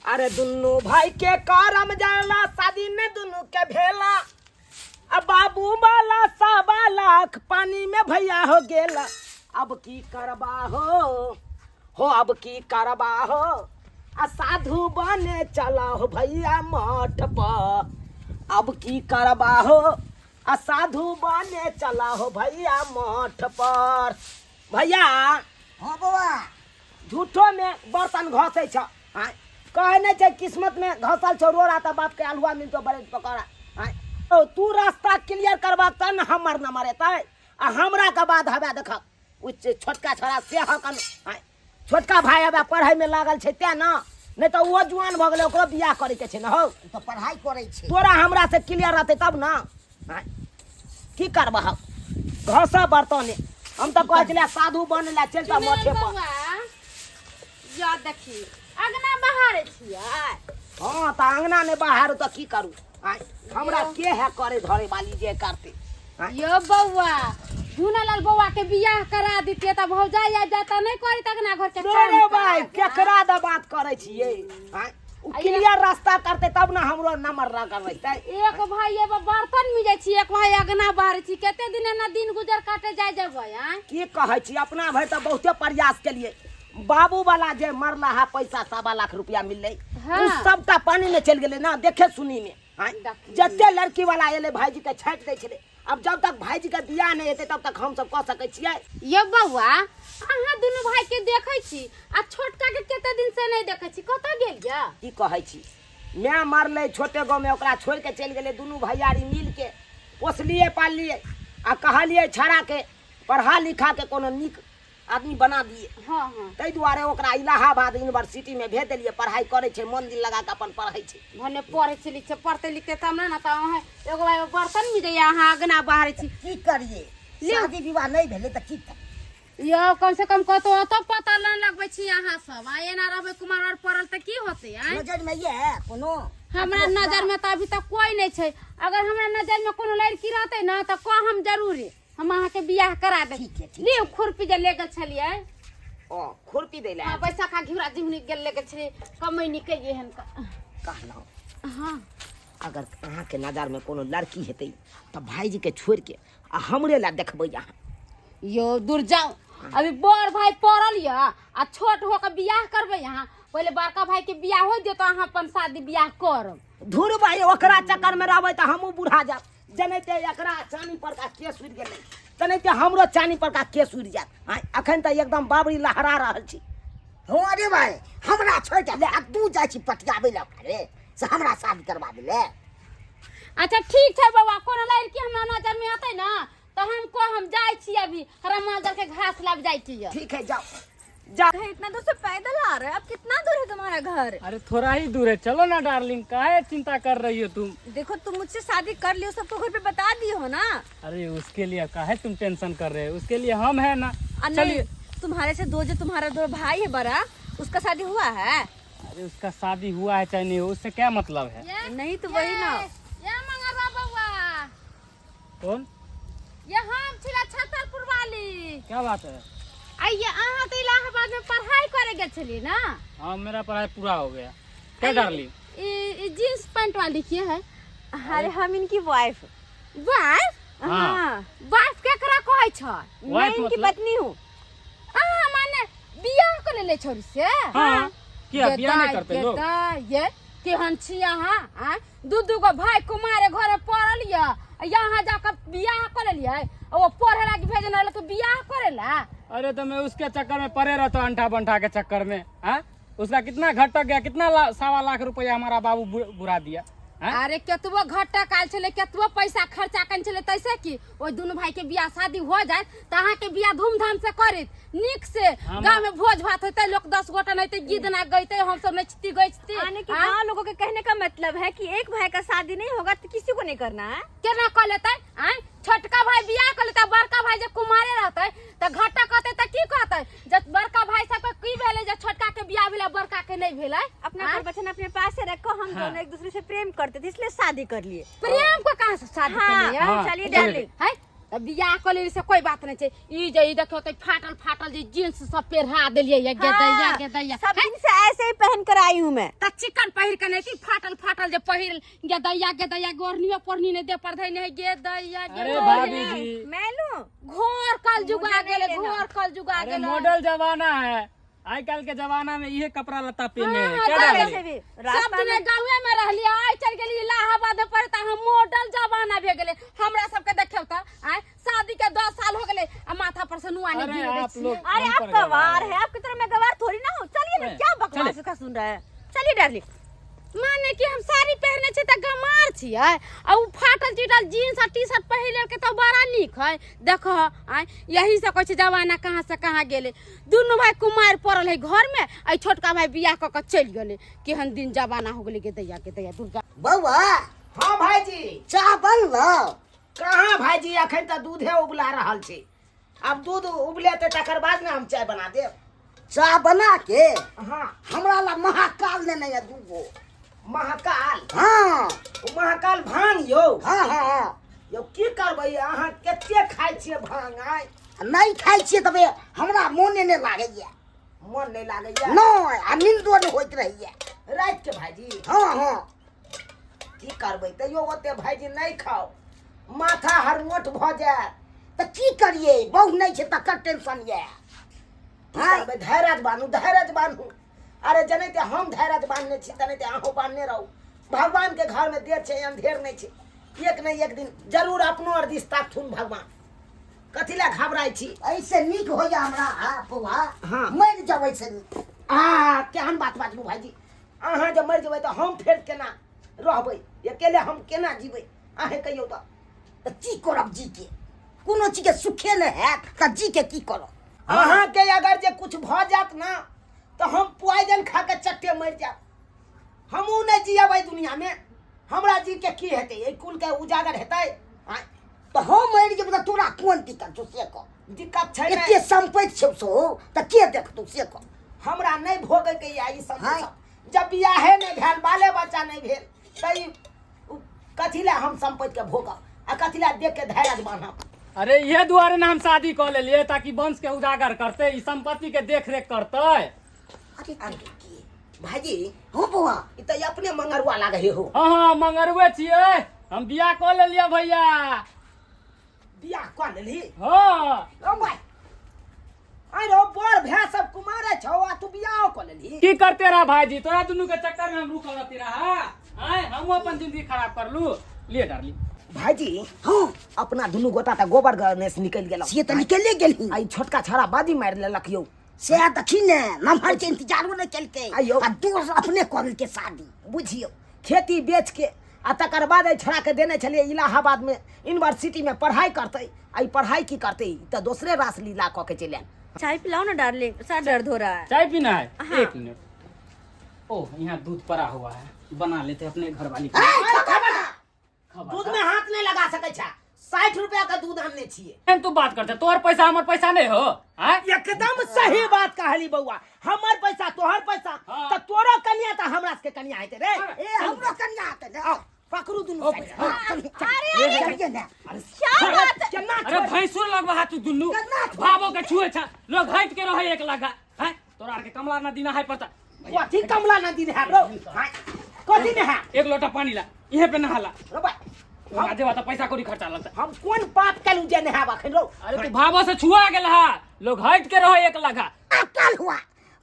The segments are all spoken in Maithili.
अरे दुनू भाई के करम जाला, शादी में दुनू के भेला। अब बाबू वाला 1.25 लाख पानी में भैया हो गेला। अब की करबा हो, अब की करबा हो? आ साधु बने चला हो भैया मठ पर। अब की करबा हो? आ साधु बने चला हो भैया मठ पर। भैया। हाँ बौआ। झूठो में बर्तन घसै छ। आँय, कहै नहि छै किस्मत में घसल छौ रोड़ा तऽ बाप के अलुआ मिलतो ब्रेड पकौड़ा। आँय ओ, तू रास्ता क्लियर करबा तब ने हमर नंबर एतै। आ हमरा के बाद हवा देखक ओ छोटका छोड़ा से हकन। आँय, छोटका भाई हवा पढ़ै में लागल छै तें ने, नहि तऽ ओहो जुआन भऽ गेलै, ओकरो बियाह करे के छै ने हौ। ओ तऽ पढ़ाइ करै छै। तोरा हमरा से क्लियर रहतै तब ने। आँय, की करबह घसा बर्तने? हम तऽ कहै छलियै साधु बन ला चलि जा मठे पर। बौआ, या देखी, अगना बहारे छियै? हाँ, तऽ अंगना नहि बाहर तऽ की करू? आँय, हमरा के है करे धरे वाली जे करते? आँय? यो बौआ, झूनालाल बौआ के बियाह करा दितियै तऽ भौजाई आबि जाता, नहि करी अगना घर के काम रे भाई, काज। केकरा द बात करै छियै? आँय, उ क्लियर रास्ता करते तब ने हमरो नंबर रगड़ रहतै। एक भाई एगो बर्तन मिजै छी, एक भाई अगना बाहरै छी। कते दिन एना दिन गुजर काटे जाय जेबै? आँय? की कहै छी, अपना भरि तऽ बहुते प्रयास केलिए। बाबू वाला जे मरला है, पैसा 1.25 लाख रुपया मिललै, उ सबटा पानी में चलि गेलै ना देखे सुनी में। आँय, देखी। जते लड़की वाला एलै, भाईजी के छाँटि दै छलै। अब जब तक भाईजी के बियाह नहि हेतै, तब तक हम सब कऽ सकै छियै? यो बौआ, अहाँ दुनू भाई के देखै छी आ छोटका के कते दिन से नहि देखै छी, कतऽ गेल या? की कहै छी, माय मरलै छोटे गाँवमे, ओकरा छोड़ि के चलि गेलै। दुनू भैयारी मिल के पोसलियै पाललियै आ कहलियै छड़ाके पढ़ा लिखा के कोनो नीक आदमी बना दिए। हाँ हाँ ताहि दुआरे ओकरा इलाहाबाद यूनिवर्सिटीमे भेज देलियै। पढ़ाइ करै छै, मन दिल लगा कऽ अपन पढ़ै छै। भने पढ़ै छै लिखै छै, पढ़तै लिखतै तब ने। तऽ अहाँ एगो भाई बर्तन मिजैया, अहाँ अगना बाहरै छी। की करिए? लिउ। शादी विवाह नहि भेलै तऽ की करियै? यौ, कम से कम कतौ अतो पता नहि लगबै छी अहाँ सब। आ एना रहबै कुमार और पड़ल तऽ की होतै? आँय? नजरिमे ये कोनो? हमरा नजर में तऽ अभी तक कोई नहीं छै। अगर हमरा नजर में कोनो लड़की रहतै ना तऽ कह हम जरूरे, हम अहाँके बियाह करा देब। ठीक छै, ठीक। लियौ खुरपी जे ले गेल छलियै। ओ, खुरपी दै लए? हाँ, बैसाखा घिउरा जिहुनी गेल ले गेल छलियै, कमैनी कहिए हन कहलहुँ। हाँ। अगर अहाँके नजरमे कोनो लड़की हेतै तऽ भाईजीके छोड़ि के आ हमरे लए देखबै अहाँ। यो दूर जाओ, अभी बड़ भाई पड़ल यऽ आ छोट होके बियाह करबै अहाँ? पहिले बड़का भाई के बियाह हो दियौ तऽ अहाँ अपन शादी बियाह करब। धुर भाई, ओकरा चक्करमे रहबै तऽ हमहूँ बुढ़ा जायब। जनैते एकरा चानी पर का केस उड़ि गेलै, तनैते हमरो चानी पर का केस उड़ि जायत। आँय, अखन तऽ एकदम बाबरी लहरा रहल छी। हँ, अरे भाई, हमरा छोड़ि ले आ तू जाइ छी पटियाबै लए ओकरा रे से हमरा शादी करबा देले। अच्छा, ठीक छै बौआ, कोनो लड़की हमरा नजर में अतै ना तऽ हम को हम जाइ छी। अभी हमरा माल के घास लाब जाइ के यऽ। ठीक है, जाओ जाओ। भाई, इतना दूर से पैदल आ रहे हो, अब कितना दूर है तुम्हारा घर? अरे, थोड़ा ही दूर है, चलो ना डार्लिंग, काहे चिंता कर रही हो तुम? देखो, तुम मुझसे शादी कर लियो, सबको घर पे बता दियो हो ना? अरे, उसके लिए काहे तुम टेंशन कर रहे हो? उसके लिए हम है ना। और नहीं, चलिए। तुम्हारे से दो जो तुम्हारा दो भाई है बड़ा, उसका शादी हुआ है? अरे, उसका शादी हुआ है चाहे नहीं हुआ, उससे क्या मतलब है? नहीं तो वही ना। ये मंगरवा बौआ। कौन? ये हम छिला छतरपुर वाली। क्या बात है? आइए, अहाँ तऽ इलाहाबाद में पढ़ाई करे गेल छलियै ना? हाँ, मेरा पढ़ाई पूरा हो गया। क्या डार्लिंग? ई ई जींस पैंट वाली के है? अरे, हम इनकी वाइफ। वाइफ? हाँ। वाइफ केकरा कहै छै? मैं वाइफ इनकी मतलब? पत्नी हूँ। अहाँ माने बियाह कर लेले छोरी से? हाँ, क्या बियाह नहीं दाइ, करते गे लोग? दाइ, ये केहन छी अहाँ? आँय, दू दू गो भाई कुमारे घरे पड़ल यऽ आ यहाँ जाकर बियाह कर लेलियै आ ओ पढ़े लागी भेजने रहल तऽ बियाह करे ला। अरे, तो मैं उसके चक्कर में पड़े रहता हूँ, अंठा बंठा के चक्कर में। हाँ, उसका कितना घटक गया, कितना 1.25 लाख रुपया हमारा बाबू बुरा दिया, हाँ? अरे, केतबो घटक आयल छलै, केतबो पैसा खर्चा कने छलै, तैसे कि ओहि दुनू भाई के बियाह शादी हो जाए तऽ अहाँके बियाह धूमधाम से करैत, नीक से। गाँव में भोज भात होते, लोग 10 गोटा नहिते गीत ना गैते, हमसब नचती गैचती। आने के गांव लोगों के कहने का मतलब है कि एक भाई का शादी नहीं होगा तो किसी को नहीं करना है। केना कऽ लेतै? आँय, छोटका भाई बियाह कऽ लेतै, बड़का भाई जे कुमारे रहतै तऽ घटक कहतै तऽ की कहतै जे बड़का भाई सबके की भेलै जे छोटका के बियाह भेलै, बड़का के नहि भेलै? अपना पर वचन अपने पास से रखो। हम दोनों एक दूसरे से प्रेम करते थे, इसलिए शादी कर लिए। प्रेम को कहाँ से शादी हाँ, केलियै? हाँ, चलिए चलिए। डार्लिंग। है। तऽ बियाह कऽ लेली से कोई बात नहीं छै। ई जे ई देखियौ तऽ फाटल फाटल जे जींस सब पेढ़ा देलियै ये गे दैया गे दैया। सब दिन से ऐसे ही पहन कर आई हूँ मैं। तऽ चिकन पहिर के नहीं थी, फाटल फाटल जे पहिर गे दैया गे दैया, गोरनियो पोरनी नहीं दे पर धै नहीं गे दैया गे। अरे दैया। भाभी जी, मैं लूँ? घोर कल जुगा मुझे नहीं गेलै, लेना। घोर कल जुगा अरे गेलै। मॉडल जमाना है, आइ काल्हि के जमाना में इहे कपड़ा लत्ता पहने है। हाँ, क्या हाँ, डाली? वैसे भी सब रास्ता दिन में गाँवे में रहली, आइ चल गेली इलाहाबाद पर तऽ हम मॉडल जमाना भए गेलै। हमरा सबके देखियौ तऽ आइ शादी के 10 साल हो गेलै आ माथा पर से नुआ नहीं अरे गिरे दै आप छियै। लोग अरे हम आप पर गवार गवार है। है, आपकी तरह मैं गवार थोड़ी ना हूँ। चलिए ना, नहीं, क्या बकवास चलिए। का सुन रहा है। चलिए डार्लिंग। माने कि हम साड़ी पहने छी तऽ गमार छियै आ उ फाटल चिटल जीन्स आ टी शर्ट पहिर लेलकै तऽ बड़ा नीक है। देखो आइ यही से कहै छै जमाना कहाँ से कहाँ गेलै। दुनू भाई कुमार पड़ल है घर में, आ छोटका भाई बियाह कऽ के चलि गेलै। केहन दिन जमाना हो गेलै गे दैया गे दैया दुर्गा। बौआ। हाँ भाईजी। चाह बनलो? कहाँ भाईजी, अखन तऽ दूधे उबला रहल छै। आब दूध उबलेतै तकर बाद ने हम चाय बना देब। चाह बना के हाँ हमरा ला महाकाल लेने ये दूगो। महाकाल? हाँ। ओ महाकाल भांग यौ? हाँ हाँ हाँ। यौ की करबै, अहाँ कते खाइ छियै भांग? आइ नहीं खाइ छियै तबे हमरा मोने नहीं लागैया। मन नहीं लागैया? नहीं, आ नींदो नहीं होइत रहैया राति के भाईजी। हाँ हाँ। की करबै, तैयो ओते भाईजी नहीं खाओ, माथा हरमोट भऽ जायत। तऽ की करियै, बहु नहीं छै तकर टेंशन ये। की करबै, धैर्य बान्हू, धैर्य बान्हू। अरे जनैते हम धैर्य बान्हने छी तनैते अहूँ बान्हने रहू। भगवान के घर में देर छै अंधेर नहीं छै, एक ने एक दिन जरूर अपनो आर दिस ताकथुन भगवान। कथी लए घबराइ छी? ऐसे नीक होइया हमरा, हाँ, बौआ। हाँ। मरि जाब ऐसे नीक। आ केहन बात बाजलू भाईजी, अहाँ जे मरि जेबै तऽ हम फेर केना रहबै, अकेले हम केना जीबै, अहें कहियौ तऽ। तऽ की करब जी के, कोनो चीज के सुखे नहि हैत तऽ जी के की करब? अहाँके अगर जे कुछ भऽ जायत ना तऽ हम पॉइजन खा के चट्टे मरि जायब। हमहूँ नहि जियब एहि दुनिया में, हमरा जी के की हेतै, एहि कुल के उजागर हेतै? आँय, तऽ हम मरि जेबै तऽ तोरा कोन दिक्कत छौ से कह? दिक्कत छै एते नहि। सम्पत्ति छौ सो तऽ के देखतौ से कह? हमरा नहि भोगै के यऽ ई सब। हाँ। सब जब बियाहे नहि भेल, बाले बच्चा नहि भेल तऽ ई कथी लए हम सम्पत्ति के भोगब आ कथी लए देख के धैर्य बान्हब? अरे इहे दुआरे ने हम शादी कऽ लेलियै, ताकि वंश के उजागर करतै, ई संपत्ति के देख रेख करतै। अरे अरे की भाईजी? हो बौआ। ई तऽ अपने मंगरुआ लागै हो। हाँ हाँ, मंगरुए छियै हम, बियाह कऽ लेलियै भैया। बियाह कऽ लेलही? हाँ। ओ भाई, अरे बड़ भैया सब कुमारे छौ आ तू बियाह कऽ लेलही? की करते रहा भाईजी, तोरा दुनू के चक्कर में हम रुकल रहती रहा। आय हमहूँ अपन जिंदगी खराब कर लू। लिए डार्लिंग। भाईजी। हाँ। अपना दुनू गोटा तऽ गोबर गणेश निकलि गेलौ। से तऽ निकले गेलही। आ ई छोटका छौड़ा बाजी मारि लेलक यौ। से देखी ने, नमहर के इंतजारो नहि केलकै आइयो। आ दोस्त अपने कऽ लेलकै शादी। बुझियौ, खेती बेच के आ तकर बाद एहि छोड़ाके देने छलियै इलाहाबाद में यूनिवर्सिटी में पढ़ाई करतै, आ ई पढ़ाई की करतै, ई तऽ दोसरे रास लीला कऽ के चलि आयल। चाय पिलाओ ना डार्लिंग, सर दर्द हो रहा है। चाय पीना है? हाँ। एक मिनट, ओह यहाँ दूध पड़ा हुआ है, बना लेते हैं अपने घर वाली के। खबर दूध में हाथ नहीं लगा सकै छै, 60 रुपया के दूध आनने छियै। एहन तू बात करते, तोहर पैसा हमर पैसा नहीं हो? आँय? एकदम सही बात कहली बौआ, हमर पैसा तोहर पैसा। हाँ। तऽ तोरो कनिया तऽ हमरा सबके कनिया हेतै रे। ए हमरो कनिया हेतै ने। आओ पकड़ू दुनू ओ, साइड से। हाँ। चलू, चलू। अरे, अरे, चलिए ने। क्या बात है? केना अरे छोड़- भैंसुर लगवा हाथ तू दुनू केना छोड़- भावो के छुए छा, लोग हट के रहे एक लगा हैं। तोरा आर के कमला नदी नहाय पड़ता। कथी कमला नदी नहायब रौ? हाँ, कथी नहायब? एक लोटा पानी ला, इहे पे नहाला। रौ भाई, हम जेबा तऽ पैसा कौड़ी खर्चा लगता। हम कोन पाप केलहुँ जे नहायब अखन रौ? अरे तू भावो से छुआ गेल हा, लोग हट के रहे एक लगा। अकल हुआ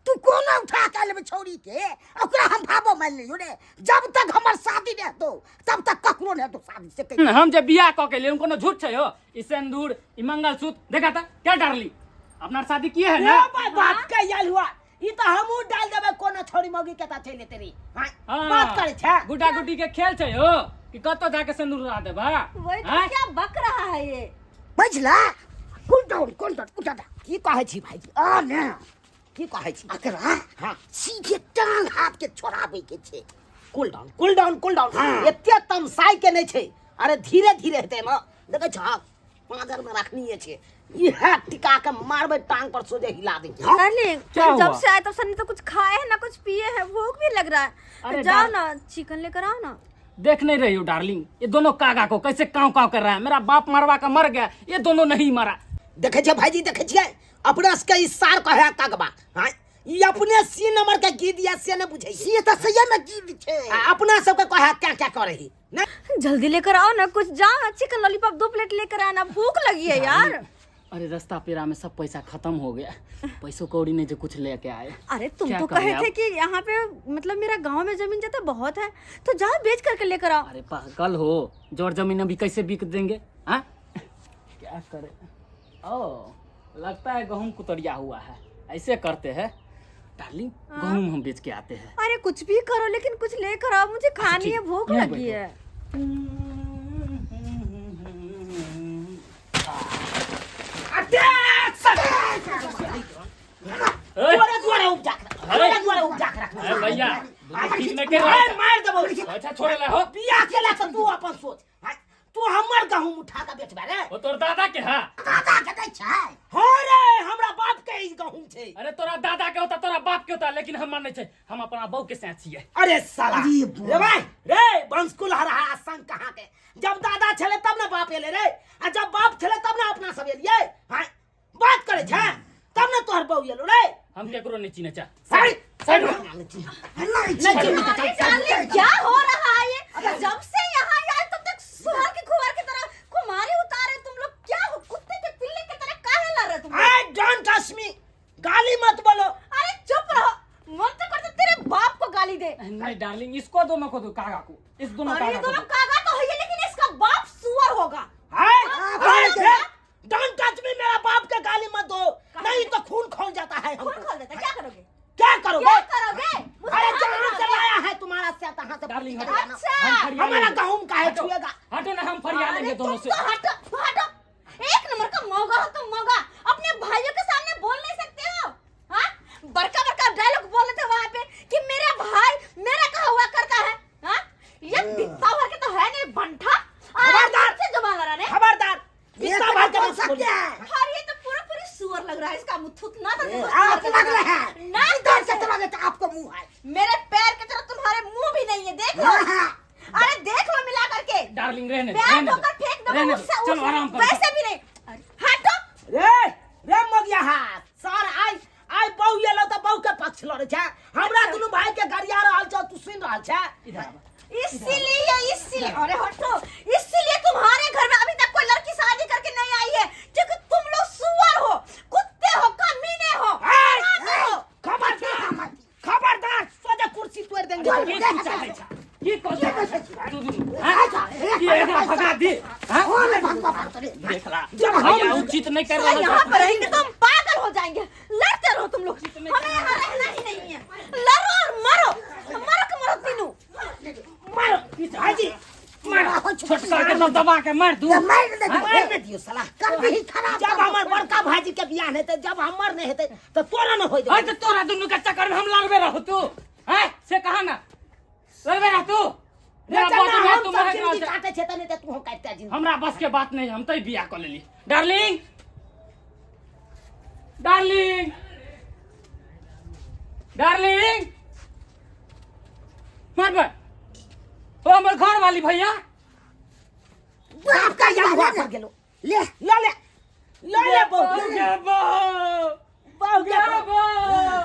तू कोनो उठा के लेबे छौरी के, ओकरा हम भावो मान लियो रे। जब तक हमर शादी नहीं हेतौ तब तक ककरो नहीं हेतौ शादी से कहि। हम जे बियाह कऽ के लेलहुँ कोनो झूठ छै हो? ई सिंदूर, ई मंगलसूत्र देखा तऽ क्या डारली, अपना शादी किए है ना? ए भाई, बात कहि आयल हुआ, ई तऽ हमहूँ डाल देबै कोनो छौरी मौगी के तऽ चलि एतै रे। हाँ, हाँ। बात करै छै। गुड्डा गुड्डी के खेल छै हो कि कतौ जाके सिंदूर उड़ा देबा? वही तो, आँय? क्या बक रहा है ये? बुझला, कूल डाउन, कूल डाउन, उठा दा। की कहै छी भाईजी? आ ने। की कहै छी? अकरा हाँ। सीधे टांग हाथ के छोड़ाबै के छै। Cool down, cool down, cool down. हाँ। एते तमसाइ के नहि छै, अरे धीरे धीरे हेतै ने। देखै छह पाँजर में रखनिए छै, इएह टिका के मारबै टांग पर सोझे हिला दै छै। डार्लिंग, क्या हम जब हुआ? से आए तब से नहीं तो कुछ खाए है ना कुछ पिए है, भूख भी लग रहा है। अरे जाओ ना चिकन लेकर आओ ना। देख नहीं रही हो डार्लिंग, ये दोनों कागा को कैसे काव काव कर रहा है। मेरा बाप मरवा का मर गया, ये दोनों नहीं मरा। देखे छियै भाईजी, देखे छियै अपना सबके ई सार कहे कागबा। हाँ, ई अपने सी नंबर के गीत या से नहीं बुझै से तऽ सही में गीत छै। आ अपना सबके कहे क्या क्या करे ही नहीं। जल्दी लेकर आओ ना कुछ, जाओ ना चिकन लॉलीपॉप 2 प्लेट लेकर आना, भूख लगी है यार। अरे रास्ता पेरा में सब पैसा खत्म हो गया, पैसों कौड़ी नहीं जो कुछ लेके आए। अरे तुम क्या तो करें कहे अब? थे कि यहाँ पे मतलब मेरा गांव में जमीन जाता बहुत है, तो जाओ बेच करके लेकर आओ। अरे पागल हो, जोर जमीन अभी कैसे बिक देंगे? हाँ क्या करे? ओ लगता है गेहूं कुतरिया हुआ है, ऐसे करते हैं डार्लिंग, गेहूं हम बेच के आते हैं। अरे कुछ भी करो लेकिन कुछ लेकर आओ, मुझे खानी ठीक, है, भूख यहाँ लगी बैठो। है। तोरे दुआरे उपजा के रख, तोरे दुआरे उपजा के रख। अरे भैया ठीक नहीं कर मार मार देबौ। अच्छा छोड़े ला हो। बियाह केला से तू अपन सोच। हाँ, तू हमर गहूम उठा के बेचबे रे? ओ तोर दादा के हा? दादा के दै छै। हाँ रे, हमरा बाप के ई गहूम छै। अरे तोरा दादा के होता, तोरा बाप के होता, लेकिन हम मानै छै, हम अपना बहू के साथ छियै। अरे साला अरे बाप। रे भाई रे, वंशकुल हरहा संग कहाँ के? जब दादा छले तब ना बाप एले रे, आ जब बाप छले तब ना अपना सब एलियै। हाँ बात करे छै तब ना तोहर बहू एलो रे। हम केकरो नहीं चिन्है छै। साइड साइड नहीं नहीं चिन्है। चिन्है अरे डार्लिंग क्या हो रहा है ये? जब से यहाँ आए तब तक सुअर के खुआर की तरह कुमारी उतारे तुम लोग, क्या हो कुत्ते के पिल्ले की तरह काहे लड़ रहे तुम लोग? I don't touch me, गाली मत बोलो। अरे चुप रहो, मन तो करता तेरे बाप को गाली दे। नहीं डार्लिंग, इसको दोनों को दो, कागा को, इस दोनों अरे ये कागा को दोनों दो। कागा तो है ही, लेकिन इसका बाप सुअर होगा। हाय हाय, don't touch me, मेरा बाप के गाली मत दो, नहीं तो खून खोल जाता है खून हमको। खोल देता, क्या करोगे? क्या करोगे? क्या करोगे? मुझसे अरे हाथ जहाँ से उठाओगे? लाया है तुम्हारा से तहाँ से डार्लिंग, निकल हटो। जाना। अच्छा। हम फरिया हमारा लेंगे। गहूम काहे हटो, छुएगा? हटो ना, हम फरिया अरे लेंगे दोनों तुम से। तो हटो, हटो, एक नंबर का मौगा हो तुम, मौगा। अपने भाइयों के सामने बोल नहीं सकते हो। हाँ बड़का बड़का डायलॉग बोल रहे थे वहाँ पे कि मेरा भाई मेरा कहा हुआ करता है। हाँ ये बित्ता भर के तो है नहीं बंठा, खबरदार। से जुबान लड़ा रहे। खबरदार, ये बित्ता तो भर के बोल मत सकते बोलिए। हैं। और ये तो पूरा पूरी सुअर लग रहा है, इसका मुंह थूकना तो देखो, आप सुअर का लग रहा है ना इधर से चला जाता आपको मुंह है, मेरे पैर की तरह तुम्हारे मुंह भी नहीं है, देख लो। हाँ। अरे देख लो मिला करके। डार्लिंग रहने दो, पैर रहने दो। ठोकर फेंक दो रहने दो, उससे, चलो आराम करो। वैसे भी नहीं। अरे, हटो रे रे मगिया हाथ सर, I आई बहू एलो त बहू के पक्ष लड़े छै, हमरा दुनू भाई के गरिया रहल छौ, तू सुन रहल छै। इधर आबो। इसीलिए इसीलिए अरे हटो, इसीलिए तुम्हारे घर में अभी तक कोई लड़की शादी करके नहीं आई है, क्योंकि तुम लोग सुअर हो, कुत्ते हो, कमीने हो, हरामी हो। खबरदार खबरदार, सोझे कुर्सी तोड़ देंगे। की तू चाहै छा? की कहै छा? तू दुनू, हाँ? की एकरा भगा दे, हाँ? और भगवा भगवा रे। देख ला, जब हम भैया उचित नहीं कर साला रहा यहाँ पर रहेंगे तो हम पागल हो जाएंगे। लड़ते रहो तुम लोग, हमें यहाँ रहना ही नहीं है। लड़ो और मरो, मरो के मरो तीनों। मारो भाईजी, मारो। छोटका के दबा के मार दू। मार दे, मार दे दियो साला। कर भी खराब। जब हमर बड़का भाईजी के बियाह नहीं हेतै, जब हमर नहीं हेतै त तोरा न होय अरे तो तोरा दुनू के चक्कर में हम लड़बे रहो तू, हैं? से कहा ना लड़बे रह तू। मेरा रे बात चना, है, हम तू सब महक जिंदगी रहल छे। काटे छे त नहीं त तू काटते जिंदगी। हमरा बस के बात नहीं, हम तो बियाह कर लेली। डार्लिंग डार्लिंग डार्लिंग, मार बे। ओ हमर घर वाली भैया बाप का या हुआ यार पर गेलो। ले ल ले ल ले बहू, बहू के बहू, बहू के के बहू। बहू।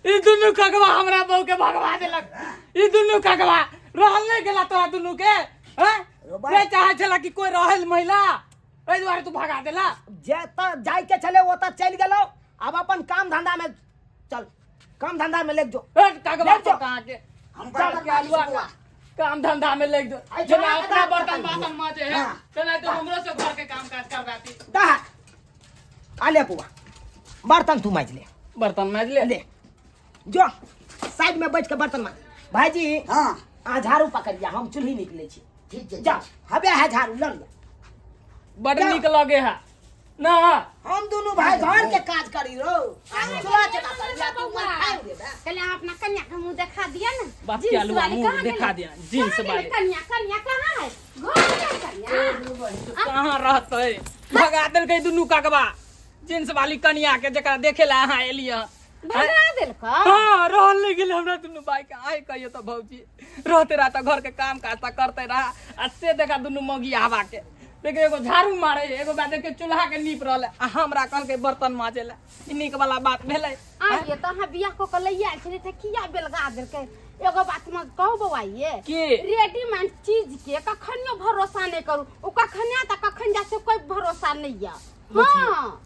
ई दुनू कगवा हमरा बहू के भगवा देलक। ई दुनू कगवा रहल नहीं गेला तोरा दुनू के, हैं? नहीं चाहे छला कि कोई रहल महिला, एहि दुआरे तू भगा देला। जे त जाय के छले ओतऽ चलि गेलौ, आब अपन काम धंधा में चल, काम धंधा में लग जो। ए, कगवा ले जो। तो कहाँ के हम चल के आलुआ बउआ। काम धंधा में लग जो। आई जेना छोड़ा अपना के बर्तन दाल बासन माजे है हाँ। तेना तो हमरो से घर के काम काज करवाती। दहा आ ले बुआ, बर्तन तू माज ले। बर्तन माज ले। ले जो साइड में बैठ के बर्तन माज। भाईजी हाँ आ झाड़ू पकड़िया, हम चूल्ही निकले छी। ठीक है, जा हबे है झाड़ू लड़ लिया। बड़ नीक लगे है ना। हम दोनों भाई घर के काज करी रो, चूल्हा चका करिया, तू मर खाए रे बा। पहले आप अपना कन्या का मुंह देखा दिया ना। बाप के जींस आलूआ वाली मुंह कहाँ देखा गेलै? दिया, जींस कहाँ गेलै वाली। कन्या, कन्या कहाँ है? घर में कन्या। कहाँ रहतै? भगा देलकै दुनू काकबा जींस वाली कनिया के, जकरा देखे ला अहाँ एलियै। भगा देलकै? हाँ, रहल नहीं। लागि गेलै हमरा दुनू भाई के। आइ कहियो तऽ भौजी रहते रहा तऽ घर के काम काज तऽ करते रहा, आ से देखा दुनू मौगी हवा के देखे, एगो झाड़ू मारे, एगो बा देखे चूल्हा के नीप रहल, आ हमरा कहलकै बर्तन माजे ला। ई नीक वाला बात भेलै? आइए तऽ अहाँ बियाह कऽ के लैया आयल छलियै तऽ किया बेलगा देलकै? एगो बात हम कहू बौआ, ये की? रेडीमेड चीज के कखनियो भरोसा नहि करू। ओ कखन आयत आ कखन जायत से कोई भरोसा नहि यऽ। हाँ,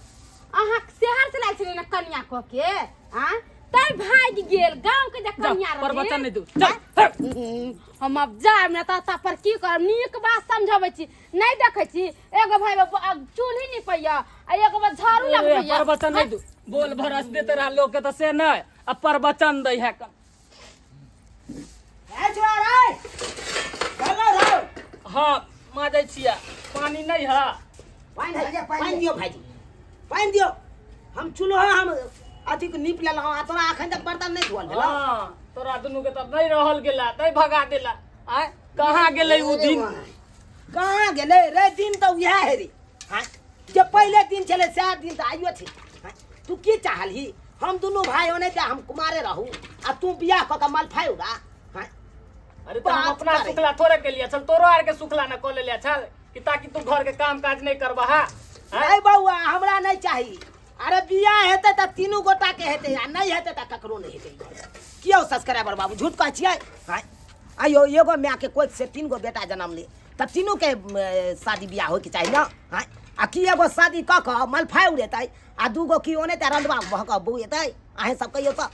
अहाँ शहर से लायल छलियै ने कनिया कऽ के, आँ तै भागि गेल गाँव के जे जा, कनिया रहै। प्रवचन नहि दू, चल हट। हम अब जायब ने तऽ पर की करब? नीक बात समझबै छी, नहि देखै छी एगो भाई चूल्ही निपैया आ एगो बा झाड़ू लगबैया। प्रवचन नहि दू। बोल भरस देते रहा लोग के तऽ से नहि, आ प्रवचन दै है कन। ए छोरा रे, चलो रे। हाँ, माजै छियै। पानी नहि है? पानि है, है, पानि पानि है। दियौ भाईजी, पानि दियौ। हम चूल्हा हम अथी के नीप लेलहुँ आ तोरा एखन तक बर्तन नहि धोअल भेलौ। हाँ, तोरा दुनू के तऽ नहि रहल गेला तै भगा देला। आय कहाँ गेलै उ दिन? कहाँ गेलै रे दिन? तऽ उएह है रे। हाँ, जे पहिले दिन छलै सएह दिन तऽ आइयो छै। हाँ, तू की चाहलही? हम दुनू भाय होने तऽ हम कुमारे रहू आ तू बियाह कऽ के मलफाइ उड़ा? हाँ? अरे तऽ हम बात अपना करै। सुखला थोड़े के लिए छल, तोरो आर के सुखला न कऽ लेले छल कि ताकि तू घर के काम काज नहीं करबा। हा, नहीं बौआ, हमरा नहीं चाही। अरे बियाह हेतै तऽ तीनू गोटा के हेतै आ नहीं हेतै तऽ ककरो नहीं हेतै। कियो सब्सक्राइबर बाबू, झूठ कहै छियै? हाँ, आइयो एगो माय के कोख से 3 गो बेटा जन्म ले तऽ तीनू के शादी बियाह होइके चाही ने? हाँ, आ की एगो शादी कऽ कऽ मलफाइ उड़ेतै आ 2 गो की ओने तऽ रंडवा भऽ कऽ बौएतै? अहें सब कहियौ तऽ।